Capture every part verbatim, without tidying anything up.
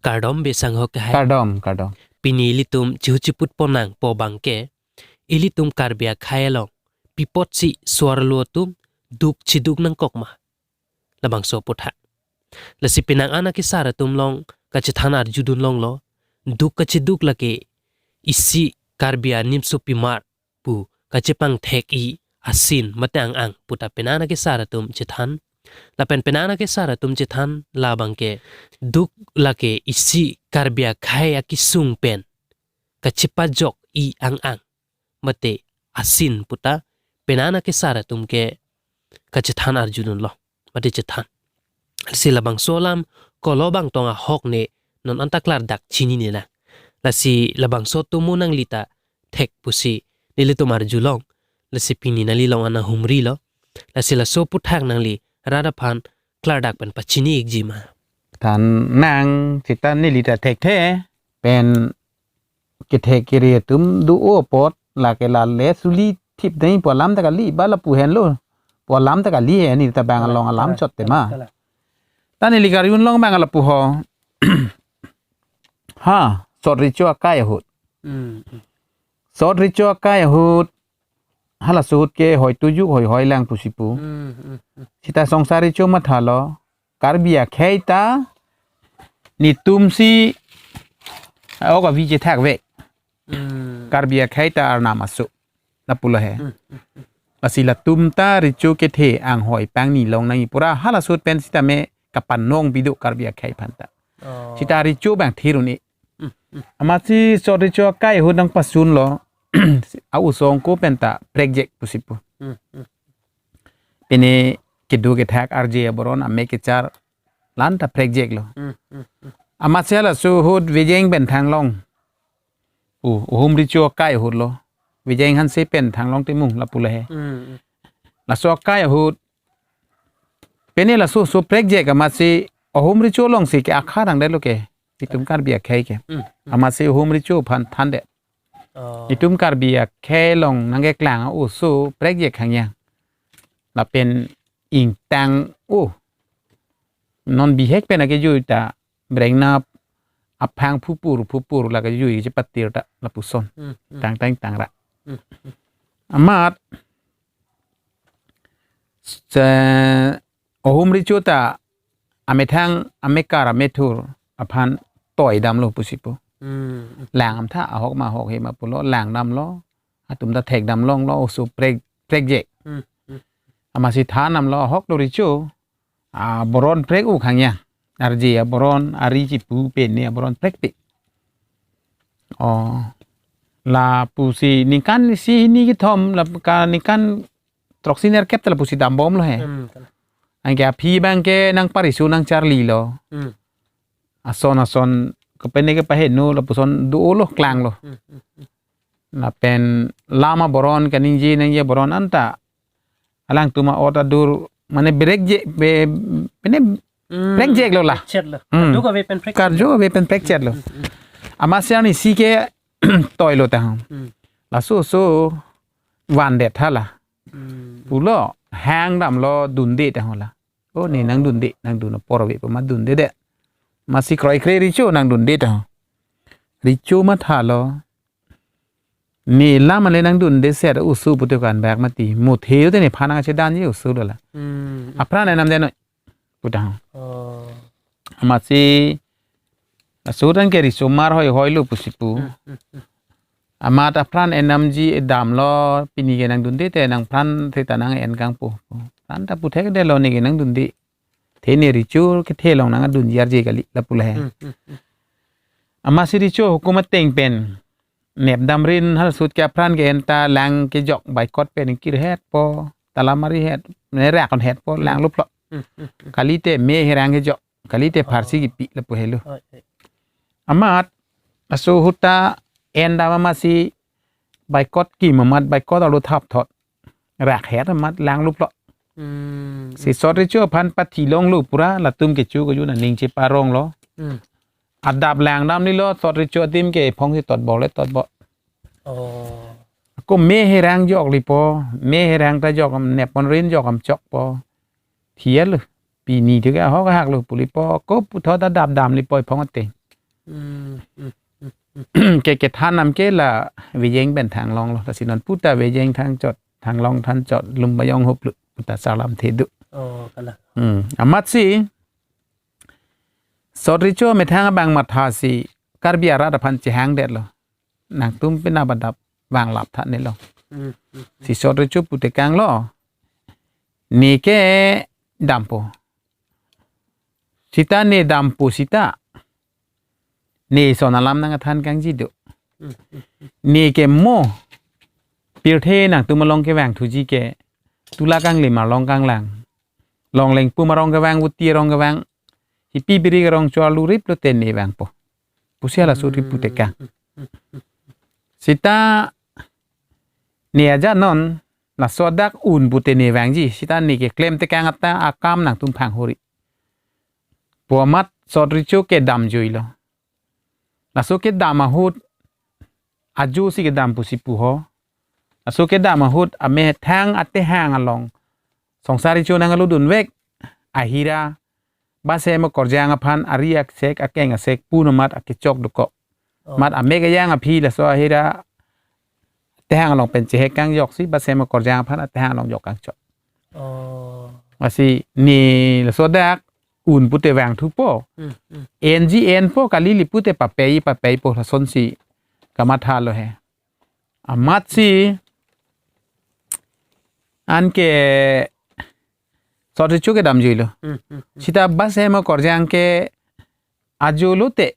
Kardom Besang ho ke hai. Kardom, kardom. Pini ilitum chihu chiput ponnangpo abangke, ilitum Karbi akhei along pi apotsi so-arlo atum duk chiduk nangkok ma, labangso aputhak. Lasi penang an akesar atum along kachethan arjudun longlo, duk kachiduk lake isi Karbi animso pimar pu kachepangthek-i asin mate ang-ang puta penang an akesar atum chethan. Lapen penang an akesar atum chethan labangke, duk lake isi Karbi akhei akesung pen kachepajok-i ang-ang mate asin puta penang an akesar atum ke kachethan arjudunlo mate chethan. Lasi labangso alam kolo abang tong ahok ne non anta klardak chinine nang. Lasi labangso atum mo nangli ta thek pusi nelitum arjulong. Lasi pini nangli along an nahumrilo. Lasi laso aputhak nangli rat aphan klardak pen pachini-ikji ma? Than nang, seta neli ta thekthe, pen kethek kere atum do-o apot, lake lale suli thip dei pu alam ta kali, ba lapu henlo pu alam ta kali he, neli ta bang along alam chot tema. Kalang. Ta neli karjulong abang lapu ho. Ha, sot recho akai ahut. Hmm, hmm. Sot recho akai ahut. Halaso ahut ke hoito juk hoihoi lang pusi pu. Hmm, hmm, hmm. Seta songsar recho mathalo. Karbi akhei ta netumsi, ah, ok avi chethak ave. Hmm. Karbi akhei ta arnam aso. Lapulo he. Hmm, hmm, hmm. Lasi latum ta recho kethe anghoi pangni long nangji pura halaso ahut pen sitame kapanong pido Karbi akhei aphan ta. Oh. Seta recho abang thiruni. Hmm, hmm. Amatsi sot recho akai ahut nangpasunlo. A-oso angko pen ta prekjek pusi pu. Hmm, hmm. Pine kedo kethak arje aboron ame kechar la-an ta prekjeklo. Hmm, hmm, hmm. Amatsi halaso ahut Vejeng pen thanglong. O, ohum recho akai ahutlo. Vejeng Hanse pen thanglong timung lapulo he. Hmm, hmm. Laso akai ahut. Pine laso oso prekjek amatsi ohum recho alongsi ke akha nangdetlo ke. Itum Karbi akhei ke. Hmm, hmm. Amatsi ohum recho aphan thandet. Oh. Itum Karbi akhei along nangkeklang a-oso prekjek hangya. Lapen ingtang o. Non bihek pen akejui ta brengna aphang phupur phupur la kejui chepatir ta lapuson. Hmm, hmm. Tang tang tang ra. Hmm, hmm. Amat se ohum recho ta amethang amekar amethur aphan toi damlo pusi pu. Hmm. Lang amtha ahok ma ahok he ma pulo lang damlo. Atum ta thek dam longlo oso prek prekjek. Hmm, hmm. Amatsi than damlo ahoklo recho. Aboron prek-o khangya. Arje aboron ari chipu pen ne aboron prekpe. Oh. Lapusi ningkan isi hini kethom la ka ningkan throksi nerkep ta lapusi dambomlo he. Hmm, kalang. Anke aphi abangke nangpariso nangcharlilo. Hmm. Ason ason kepene kepaheno lapuson do-olo klanglo. Hmm, hmm, hmm. Lapen lam aboron kaningje nangji aboron anta alangtum a-ot adur mane prekjek be, pine Hmm, prekjeklo la. Prekjeklo. Hmm. Kadokave pen prekjek. Kadokave pen prekjeklo. Hmm, hmm, hmm. Amatsi arnisi ke toilo ta. Hmm. Laso oso vandet hala. Hmm. Pulo hang damlo dunde ta hala. O ne nangdunde, nangdun apor ave pu ma dundedet. Amatsi kroikre recho nangdunde ta. Recho mathalo. Ne lam ale nangdunde set oso putu kan bak mati. Muthe te nephan nangchedanji oso dola. Hmm. Apran enam deno. Puta. Oh. Amatsi aso tangke risomar hoihoilo pusi pu. Hmm, hmm, hmm. Amat apran enamji edamlo pini ke nangdunde te nangpran theta nang-en kangpo. Pran ta puthekdetlo ne ke nangdunde. Te ne recho kethe along nangdunji arje kali lapulo he. Hmm, hmm, hmm. Amatsi recho hukum ateng pen nepdamrin halaso ahut ke apran ke-en ta lang kejok baikot pen kirhetpo, talamari het, ne rak kon hetpo, lang luplo. Hmm, hmm, hmm. Kalite me herang kejok, kalite pharsi Oh. kipi lapu helo. Oh, eh. Amat aso ahut ta en dam amatsi baikot kim amat baikot arlo thapthot. Rak het amat lang luplo. Hmm. Si sot recho aphan pathi longlo pura latum kecho kejun aning cheparonglo. Hmm. Adap lang damlilo sot recho adim ke ephong si totbok le totbok. Oh. Ako me herang joklipo, me herang ta jok am nepon rin jok am chokpo. Thielo, pini thu ke ahok haklo pulipo, ko puthot adap damlipo ephong ateng. Hmm, hmm, hmm, hmm. Ke kethan nam ke la Vejeng pen Thanglong lo. Lasi non puta Vejeng Thangchot, Thanglong Thanchot, Lumbajong Hoplut puta sarlamthe do. Oh, kalang. Hmm. Amatsi Sot Recho amethang abang mathasi Karbi arat aphan chehangdetlo. Nangtum penap adap vanglap tha ne lo. Hmm, hmm, hmm. Si Sot Recho putekanglo. Ne ke dampo. Sita ne dampo sita, ne son alam nangkethan kangji do. Hmm, hmm, hmm. Ne ke mo pirthe nangtum along kevangthuji ke, Tula Kanglim arlong kanglang, Longleng Pum arong kevang, Vuti arong kevang, Hipi Biri arong chua lurip lote ne vangpo pusi halaso ri putekang. Hmm, hmm, hmm, hmm. Sita ne ajat non laso adak un pute ne vangji, sita ne keklem tekang ata akam nangtum phanghori pu amat Sot Recho kedam juilo. Laso kedam ahut ajo si kedam pusi puho. Laso kedam ahut amethang atehang along Songsar Recho nangaludunvek ahira Basem Korjang aphan ari asek akeng asek pu amat akechok dokok. Oh. Mat amek ajang aphi laso ahira tehang along pen chehek kangjok si Basem Korjang aphan atehang along jok kangchok. Oh. Lasi ne laso adak un pute vangthupo. Hmm, hmm. Enji enpo kali li pute papei papeipo lasonsi kamathalo he. Amatsi anke Sot Recho kedam juilo. Hmm, hmm, hmm. Sita Basem Korjang ke ajo lote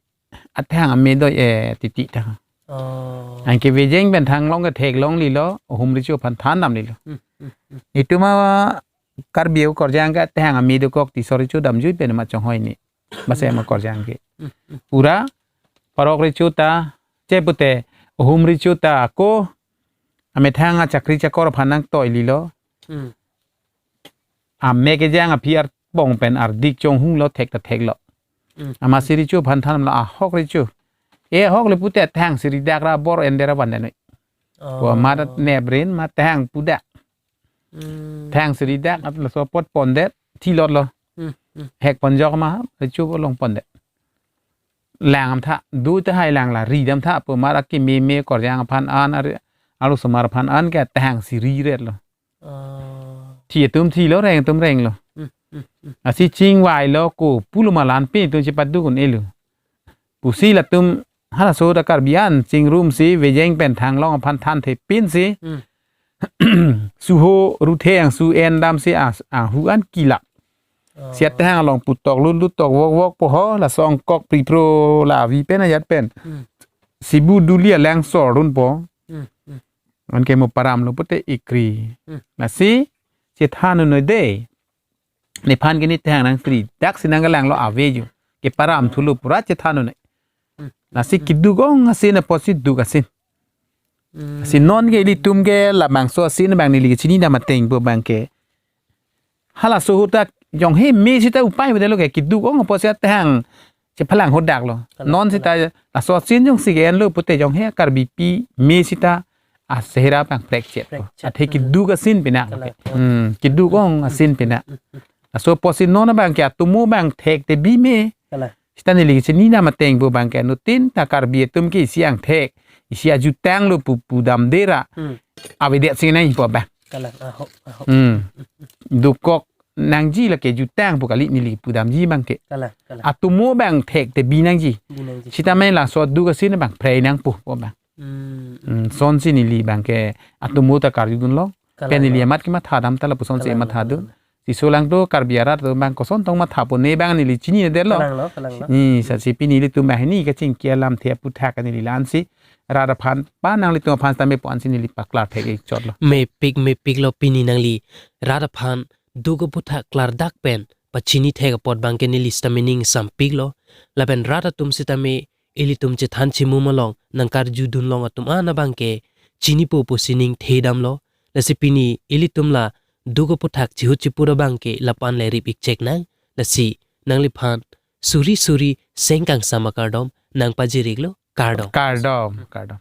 atehang ame do-e titi ta. Oh. Anke Vejeng pen Thanglong ke theklonglelo, Ohum Recho aphan thandamlelo. Hmm, hmm, hmm. Itum a Karbi Korjang ke atehang ame dokok ti Sot Recho damjui pen ma chonghoi ne. Basem Korjang ke. Hmm, hmm. Pura Parok Recho ta, che pute, Ohum Recho ta ako amethang achakri chakor aphan nangtoilelo. Hmm. Amek ajang aphi arbong pen ardik chonghunglo, thek ta theklo. Hmm. Amatsi Recho aphan thanlo, ahok Recho. E ahok le pute thang si ridak ra bor ender avan danoi. Oh. Pu amat ne brin ma thang pudak. Hmm. Thang si ridak at laso apot pondet thilotlo. Hmm, hmm. Hek ponjok ma Recho along pondet. Lang damtha, do tahai lang la ri damtha pu amat akeme me Korjang aphan an ari, arlosomar aphan an ke thang si riretlo. Oh. Thi atum thilo, reng atum renglo. Hmm, hmm, hmm. Lasi chingvailo ko pulo ma la-an pen itum chepaduk un-elo pusi latum halaso ta Karbi an chingrumsi Vejeng pen Thanglong aphan thanthe pinsi. Hmm. Suho ruthe angsu en damsi as, ahu an kila. Oh. Si atehang along putok lut lut tok vok vok poho, laso angkok pripro la avi pen ajat pen. Hmm. Sibu duli alang sor dunpo. Hmm, hmm. Anke mo paramlo pute ikri. Hmm. Lasi chethan un-e dei. Nephan ke ne thang nang sri dak si nangkelanglo avejo. Keparam thulo pura chethan un-e. Hmm. Lasi keduk ong asin apotsi duk asin. Hmm. Lasi non ke ilitum ke labangso asin abang neli kechini dam ateng pu abang ke, halaso ahut ta jonghe me sita upai bedetlo ke, keduk ong apotsi atehang chephalang hodaklo. Kalang, non kalang. Sita laso asin jongsi ke-enlo pute jonghe Karbipi me sita asehera pangprek chet. Prek chet. Athe keduk asin pina. Kalang. Hmm, keduk ong asin pina. Laso apotsi non abang ke atomo abang thekte bi me. Kalang. Sita neli kechini dam ateng pu abang ke nutin ta Karbi atum ke isi angthek, isi ajutanglo pu pudamde ra. Hmm. Avedet si nai pu abang. Kalang, ahok, ahok. Hmm. Dokok nangji lake jutang pu kali neli pudamji abang ke. Kalang, kalang. Atomo abang thekte bi nangji. Bi nangji. Sita me laso duk asin abang prei nangpo pu abang. Hmm. Hmm, sonsi neli abang ke atomo ta karjudunlo. Kalang. Pen neli amat kematha dam ta lapuson si, kalang, matha dun. Kalang. Siso langdo Karbi arat atum abang koson tong mathapo ne abang neli chininedetlo. Kalanglo, kalanglo. Ni sasi pini ilitum banghini kachingki alamthe aputhak neli la-ansi rat aphan, pa nanglitum aphan tame pu ansi neli paklar thek-ik chotlo. Mepik, mepiklo pini nangli rat aphan duk aputhak klardak pen pachini thek apot abang ke neli sitame ning sampiklo. Lapen rat atum sitame ilitum chethan chimum along nangkarjudun long atum an abang ke chinipo pusi ning thedamlo. Lasi pini ilitum la duk aputhak chihut chipur abang ke lapu-an le rip-ik chek nang. Lasi nangliphan suri suri seng kangsam akardom nangpajir-iklo, kardom. Kardom, kardom.